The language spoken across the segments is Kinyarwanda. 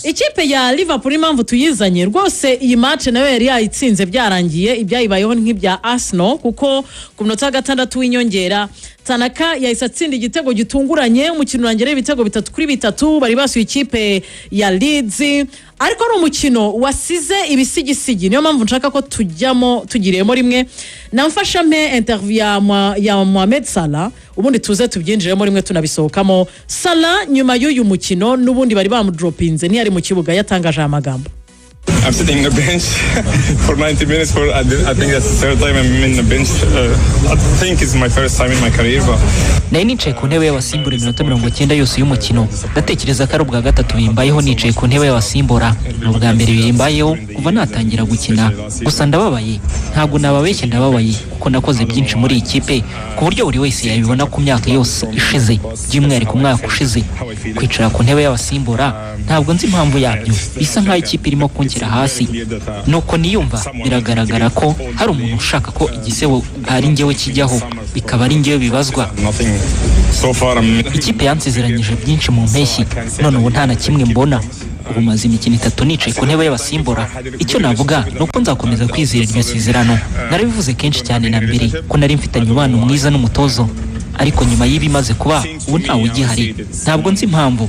Ikipe ya Liverpool, impamvu tuyizanye rwose, iyi match nayo yari yayitsinze byarangiye. Ibyayibayeho ni nk'ibya Arsenal, kuko ku munota wa gatandatu w'inyongera Tanaka yahise atsinda igitego gitunguranye, umukino urangira ibitego 3-3. Bari basuye ikipe ya Leeds, ariko ari umukino wasize ibisigisigi. Niyo mpamvu nshaka ko tujyamo tugiriyemo rimwe. Namfasha mpe interview ya Mohamed Salah, ubundi tuze tubyinjiremo rimwe tunabisohokamo. Salah nyuma y'uyu mukino, n'ubundi bari bamudropinze, ntiyari mu kibuga, yatangaje aya magambo. I'm sitting in the bench for 90 minutes. For I think that's the third time I'm in the bench. I think it's my first time in my career, but Nari nicaye ku ntebe y'abasimbura iminota 90 yose y'umukino. Ndatekereza ko ari ubwa gatatu bimbayeho nicaye ku ntebe y'abasimbura. Ni ubwa mbere bimbayeho kuva natangira gukina. Gusa ndababaye, ntabwo nababeshya, ndababaye kuko nakoze byinshi muri iyi kipe ku buryo buri wese yabibona ku myaka yose ishize, by'umwihariko umwaka ushize. Kwicara ku ntebe y'abasimbura, ntabwo nzi impamvu yabyo. Bisa nk'aho ikipe irimo kunshyira hasi, nuko niyumva. Biragaragara ko hari umuntu ushaka ko igisebo ari njyewe kijyaho, bikaba ari njyewe bibazwa. Nothing so far. I'm Ikipe yansezeranyije byinshi mu mpeshyi, none ubu nta na kimwe mbona. Ubu maze imikino itatu nicaye ku ntebe y'abasimbura. Icyo navuga ni uko nzakomeza kwizera iryo sezerano. Narabivuze kenshi cyane na mbere ko nari mfitanye umubano mwiza n'umutozo, ariko nyuma y'ibimaze kuba ubu ntawe ugihari. Ntabwo nzi impamvu.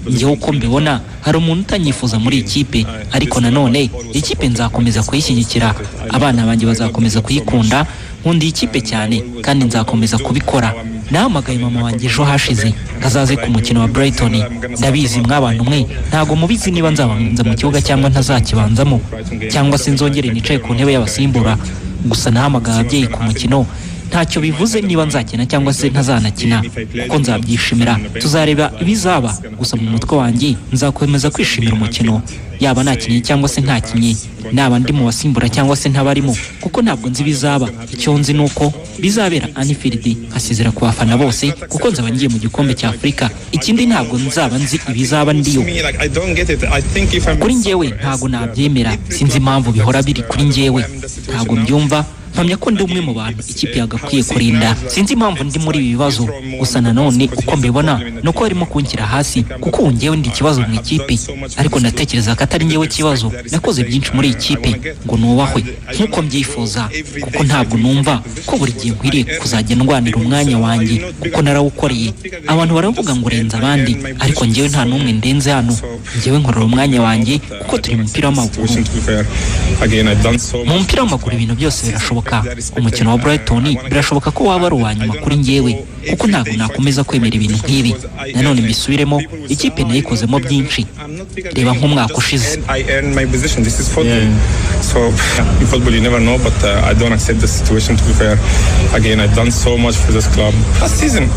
Njyewe uko mbibona, hari umuntu utanyifuza muri iyi kipe, ariko nanone ikipe nzakomeza kuyishyigikira, abana banjye bazakomeza kuyikunda. Nkunda iyi kipe cyane kandi nzakomeza kubikora. Nahamagaye mama wanjye ejo hashize ngo azaze ku mukino wa Brighton. Ndabizi mwabantu mwe, ntabwo mubizi niba nzabanza mu kibuga cyangwa ntazakibanzamo, cyangwa se nzongere nicaye ku ntebe y'abasimbura. Gusa nahamagaye ababyeyi ku mukino. Ntacyo bivuze niba nzakina cyangwa se ntazanakina, kuko nzabyishimira. Tuzareba ibizaba. Gusa mu mutwe wanjye nzakomeza kwishimira umukino, yaba nakinnye cyangwa se ntakinnye, naba ndi mu basimbura cyangwa se ntabarimo, kuko ntabwo nzi ibizaba. Icyo nzi ni uko bizabera Anfield, nkasezera ku bafana bose, kuko nzaba ngiye mu gikombe cya Afurika. Ikindi, ntabwo nzaba nzi ibizaba ndiyo. Kuri njyewe ntabwo nabyemera. Sinzi impamvu bihora biri kuri njyewe, ntabwo mbyumva. Mpamya ko ndi umwe mu bantu ikipe yagakwiye kurinda. Sinzi impamvu ndi muri ibi bibazo. Gusa nanone uko mbibona ni uko barimo kunshyira hasi, kuko ubu njyewe ndi ikibazo mu ikipe, ariko ndatekereza ko atari njyewe kibazo. Nakoze byinshi muri iyi kipe ngo nubahwe nk'uko mbyifuza, kuko ntabwo numva ko buri gihe nkwiriye kuzajya ndwanira umwanya wanjye, kuko narawukoreye. Abantu baravuga ngo urenze abandi, ariko njyewe nta n'umwe ndenze hano. Njyewe nkorera umwanya wanjye, kuko turi mu mupira w'amaguru. Mu mupira w'amaguru ibintu byose birashoboka. Umukino wa Brighton birashoboka ko waba ari uwa nyuma kuri njyewe, kuko ntabwo nakomeza kwemera ibintu nk'ibi. Nanone mbisubiremo, ikipe nayikozemo byinshi. Reba nk'umwaka ushize. I earned my position. This is football. So in football, you never know. But I don't accept the situation. To be fair, again, I've done so much for this club last season.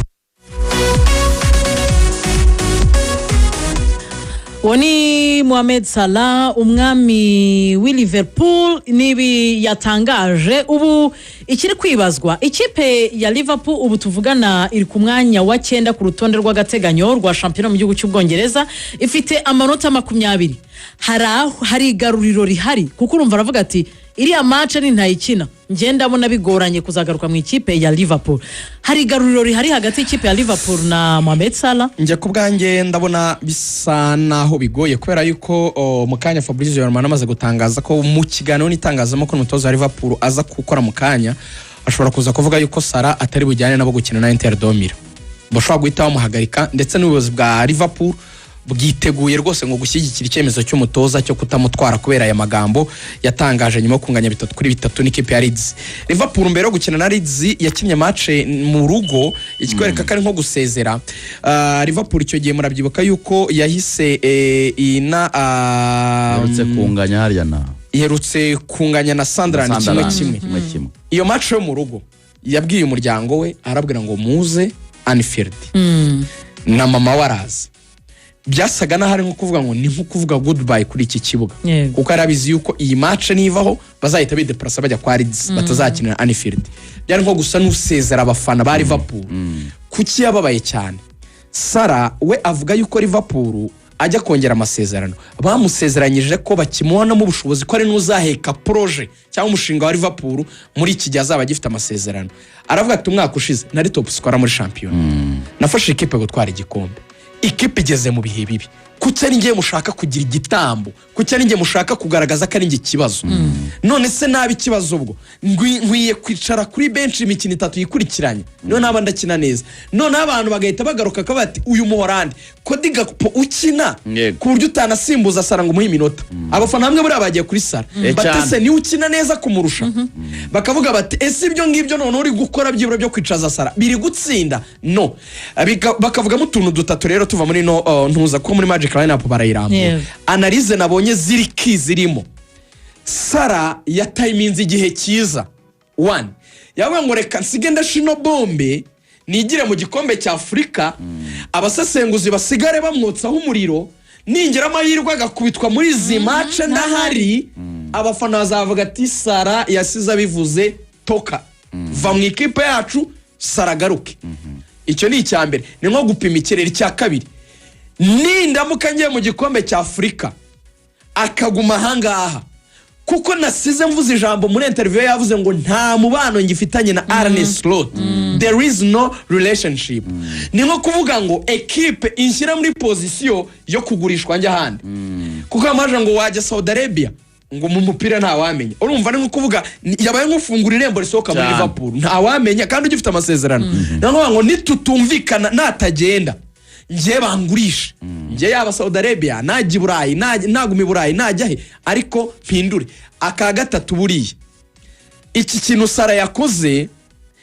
Uwo ni Mohamed Salah, umwami w'i Liverpool, n'ibi yatangaje. Ubu ikiri kwibazwa, ikipe ya Liverpool ubu tuvugana iri ku mwanya wa cyenda ku rutonde rw'agateganyo rwa shampiyona mu gihugu cy'Ubwongereza, ifite amanota 20. Hari aho hari igaruriro rihari, kuko urumva aravuga ati iriya match ni ntayikina, njye ndabona bigoranye kuzagaruka mu ikipe ya Liverpool. Hari igaruriro rihari hagati y'ikipe ya Liverpool na Mohamed Salah? Njye ku bwanjye ndabona bisa naho bigoye, kubera yuko mu kanya Fabrizio Romano amaze gutangaza ko mu kiganiro n'itangazamakuru umutoza wa Liverpool aza gukora mu kanya, ashobora kuza kuvuga yuko Salah atari bujyane nabo gukina na Inter de Milan. Bashobora guhita bamuhagarika, ndetse n'ubuyobozi bwa Liverpool bwiteguye rwose ngo gushyigikira icyemezo cy'umutoza cyo kutamutwara kubera aya magambo yatangaje nyuma yo kunganya 3-3 n'ikipe ya Leeds. Liverpool mbere yo gukina na Leeds yakinnye match mu rugo, ikikwereka ko ari nko gusezera. Liverpool icyo gihe murabyibuka yuko yahise ina Iherutse kunganya harya na iherutse kunganya na Sunderland kimwe Sunderland, kimwe. 1-1. Iyo match yo mu rugo yabwiye umuryango we, arabwira ngo muze Anfield, na mama we araza. Byasaga n'aho ari nko kuvuga ngo ni nko kuvuga goodbye kuri iki kibuga, kuko yari abizi yuko iyi match nivaho bazahita bideplasa bajya kwa Leeds, batazakinira Anfield. Byari nko gusa n'usezera abafana ba Liverpool. Kuki yababaye cyane Salah? We avuga yuko Liverpool ajya kongera amasezerano bamusezeranyije ko bakimubonamo ubushobozi, ko ari n'uzaheka projet cyangwa umushinga wa Liverpool muri iki gihe azaba agifite amasezerano. Aravuga ati umwaka ushize nari top scorer muri shampiyona, nafashe ikipe gutwara igikombe, ikipe igeze mu bihe bibi. Kuki ari ngiye mushaka kugira igitambo? Kuki ari ngiye mushaka kugaragaza ko ari njye ikibazo? None se nabi ikibazo ubwo nkwiye kwicara kuri benshi imikino itatu yikurikiranye, niyo naba ndakina neza, noneho abantu bagahita bagaruka bakavuga bati: "Uyu Muhorandi Cody Gakpo ukina ku buryo utanasimbuza Salah ngo umuhe iminota." Abafana bamwe buriya bagiye kuri Salah bati: "Ese niwe ukina neza kumurusha?" Bakavuga bati: "Ese ibyo ngibyo noneho uri gukora byibura byo kwicaza Salah biri gutsinda?" No bakavugamo utuntu dutatu rero tuva muri no ntuza kuko muri Magic Line Up barayirambura. Analyse nabonye ziri ki zirimo, Salah yatayiminze igihe cyiza. One, yavuga ngo: "Reka nsige ndashino bombe, nigire mu gikombe cya Afurika, abasesenguzi basigare bamwotsaho umuriro. Ningira amahirwe agakubitwa muri izi match ndahari, abafana bazavuga ati: 'Salah yasize abivuze, toka, va mu ikipe yacu, Salah agaruke.'" Icyo ni icya mbere, ni nko gupima ikirere. Icya kabiri, nindamuka ngiye mu gikombe cya Afurika akaguma ahangaha, kuko nasize mvuze ijambo muri interview, yavuze ngo nta mubano ngifitanye na Arne Slot, there is no relationship, ni nko kuvuga ngo ekipe inshyira muri position yo kugurishwa njya ahandi, kuko amaje ngo wajya Saudi Arabia, ngo mu mupira ntawamenya. Urumva ni nko kuvuga yabaye nk'ufungura irembo risohoka muri Liverpool, ntawamenya kandi ugifite amasezerano. Ni ngombwa ngo nitutumvikana, natagenda, njye bangurishe, njye yaba Saudi Arabia, najya i Burayi, naguma i Burayi, najya he, ariko mpindure. Aka gatatu, buriya iki kintu Salah yakoze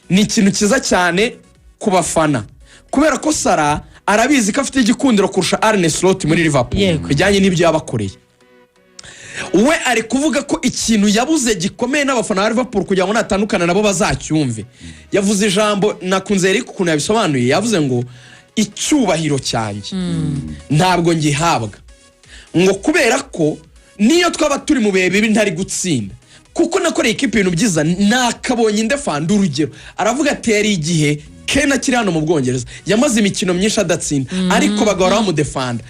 ni ikintu cyiza cyane ku bafana, kubera ko Salah arabizi ko afite igikundiro kurusha Arne Slot muri Liverpool, bijyanye n'ibyo yabakoreye. We ari kuvuga ko ikintu yabuze gikomeye n'abafana ba Liverpool kugira ngo natandukana nabo bazacyumve. Yavuze ijambo nakunze, Eric, ukuntu yabisobanuye. Yavuze ngo: "Icyubahiro cyanjye ntabwo ngihabwa," ngo kubera ko niyo twaba turi mu bihe bibi ntari gutsinda, kuko nakoreye ikipe ibintu byiza, nakabonye indefanda. Urugero, aravuga ati yari igihe Kane akiri hano mu Bwongereza yamaze imikino myinshi adatsinda, ariko bagahora bamudefanda.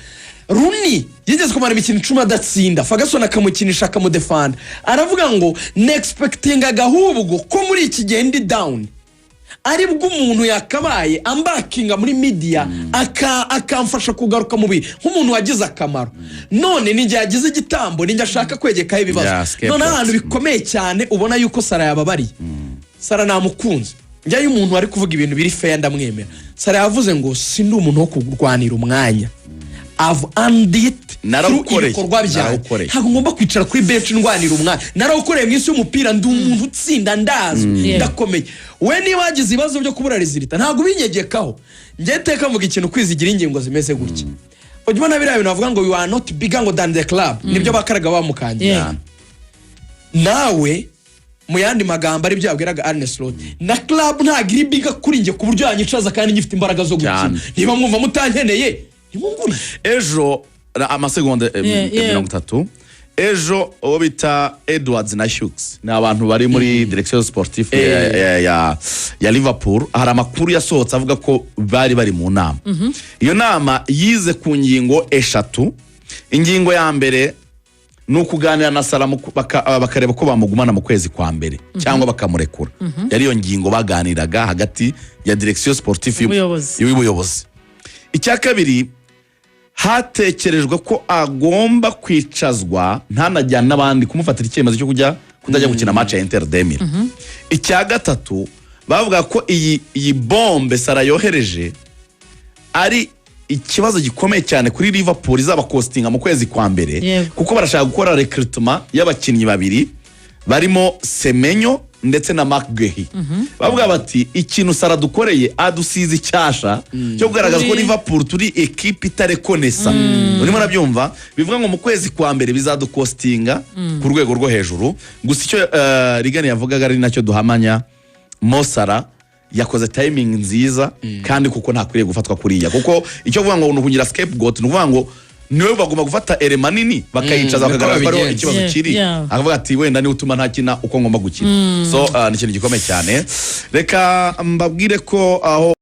Rooney yigeze kumara imikino 10 adatsinda, Ferguson akamukinisha akamudefanda. Aravuga ngo nexpectingaga ahubwo ko muri iki gihe ndi down aribwo umuntu yakabaye ambackinga muri media, akamfasha kugaruka mu bihe nk'umuntu wagize akamaro. None ninjye yagize igitambo, ninjye ashaka kwegekaho ibibazo. Yeah, scapegoat. None ahantu bikomeye cyane ubona yuko Salah yababariye, Salah namukunze. Njyayo umuntu ari kuvuga ibintu biri fair ndamwemera. Salah yavuze ngo: "Sindi umuntu wo kurwanira umwanya, I've earned it through Narawukoreye. ibikorwa byanjye. Narawukoreye. Ntabwo ngomba kwicara kuri bench ndwanira umwanya. Narawukoreye mu isi y'umupira, ndi umuntu utsinda, ndazwi, ndakomeye. We niba wagize ibibazo byo kubura résultat, ntabwo ubinyegekaho." Njye teka mvuga ikintu, kwizigira ingingo zimeze gutya, ujya ubona biriya bintu bavuga ngo "You are not bigger ngo than the club", nibyo bakaraga bamukangira. Nawe mu yandi magambo aribyo yabwiraga Arne Slot, na club ntabwo iri bigger kuri njye ku buryo yanyicaza kandi ngifite imbaraga zo gukina. Niba mwumva mutankeneye, nimungure. Ejo amasegonda 30, ejo uwo bita Edwards na Hughes ni abantu bari muri direction sportive ya Liverpool. Hari amakuru yasohotse avuga ko bari mu nama. Iyo nama yize ku ngingo eshatu. Ingingo ya mbere ni ukuganira na Salah bakareba ko bamugumana mu kwezi kwa mbere cyangwa bakamurekura. Yari iyo ngingo baganiraga hagati ya direction sportive Ubuyobozi. y'ubuyobozi. Icya kabiri, hatekerejwe ko agomba kwicazwa ntanajyane n'abandi, kumufatira icyemezo cyo kujya kutajya gukina match ya Inter de Milan. Icya gatatu, bavuga ko iyi bombe Salah yohereje ari ikibazo gikomeye cyane kuri Liverpool, izaba costinga mu kwezi kwa mbere, kuko barashaka gukora recruitment y'abakinnyi babiri barimo Semenyo ndetse na Marc Guehi. Bavuga bati: "Ikintu Salah dukoreye, adusize icyasha cyo kugaragaza ko Liverpool turi ekipe itarekonesa." Urimo urabyumva? Bivuga ngo mu kwezi kwa mbere bizaducostinga ku rwego rwo hejuru. Gusa icyo Rigani yavugaga ari nacyo duhamanya, Mo Salah yakoze timing nziza kandi kuko ntakwiriye gufatwa kuriya, kuko icyo kuvuga ngo ni ukugira scapegoat, ni ukuvuga ngo niwe bagomba gufata erema nini bakayicaza, Niko bakagaragaza ko ariho babigenza. ikibazo kiri, akavuga ati: "Wenda niwe utuma ntakina uko ngomba gukina." So ni ikintu gikomeye cyane. Reka mbabwire ko aho